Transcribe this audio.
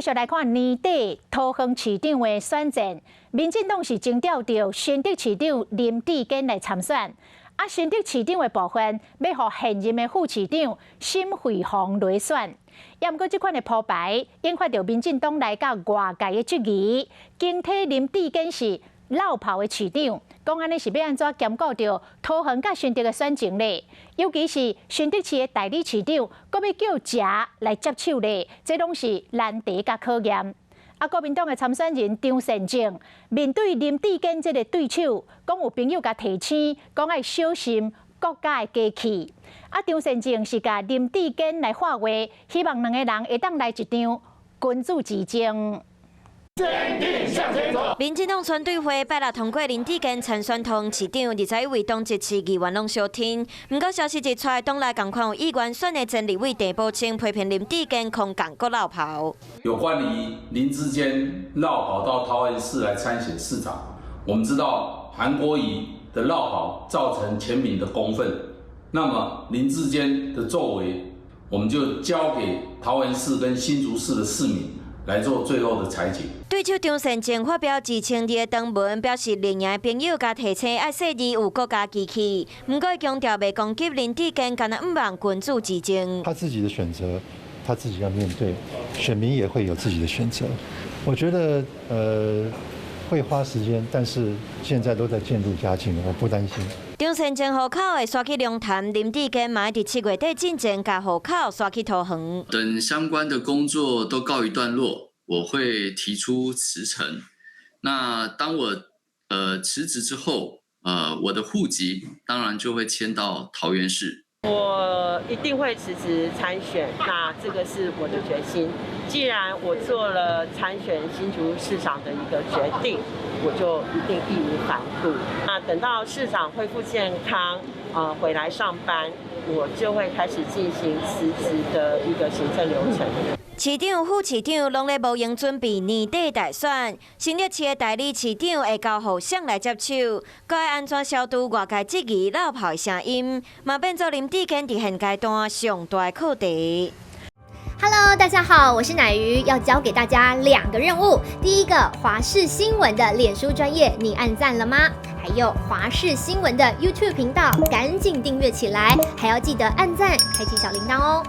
續來看年底桃園市長的選戰，民進黨是徵調著新竹市長林智堅來參選，啊，新竹市長的部分欲予現任的副市長沈慧虹來選。也毋過這款的鋪排引發著民進黨內佮外界的質疑，驚提林智堅是落跑的市長，講按呢是欲按怎兼顧著桃園佮新竹的選情咧？尤其是新竹市的代理市長，閣欲叫謝來接手咧，這攏是難題佮考驗。啊，國民黨的參選人張善政面對林智堅這个對手，講有朋友共提醒，講愛小心國家的機器。啊，張善政是共林智堅來喊話，希望兩个人會當來一場君子之爭。堅定向前走。民進黨全代會拜六通過林智堅參選桃園市長，21位黨籍市議員攏相挺。毋過消息一出來，黨內仝款有意願選的前立委鄭寶清批評林智堅空降閣落跑。有關於林智堅落跑到桃園市來參選市長，我們知道韓國瑜的落跑造成全民的公憤，那麼林智堅的作為，我們就交給桃園市跟新竹市的市民來做最後的裁決。對手張善政發表2000字的長文，表示綠營的朋友共提醒愛細膩有國家機器，毋過強調袂攻擊林智堅，干焦毋望君子之爭。他自己的選擇，他自己要面對，選民也會有自己的選擇。我覺得，會花時間，但是現在都在漸入佳境，我不擔心。張善政戶口會徙去龍潭，林智堅嘛佇7月底進前共戶口徙去桃園。等相關的工作都告一段落，我會提出辭呈。那當我辭職之後，我的戶籍當然就會遷到桃園市。我一定會辭職參選，那這個是我的決心。既然我做了參選新竹市長的一個決定，我就一定義無反顧。那等到市長恢復健康，回來上班，我就會開始進行辭職的一個行政流程。市長、副市長攏咧無閒準備年底大選，新竹市的代理市長會交予誰來接手？閣愛按怎消除外界質疑落跑的聲音，嘛變做林智堅佇現階段上大的課題。 Hello，大家好，我是乃瑜，要交給大家兩個任務。第一個，華視新聞的臉書專頁，你按讚了嗎？還有華視新聞的 YouTube 頻道，趕緊訂閱起來，還要記得按讚，開啟小鈴鐺哦。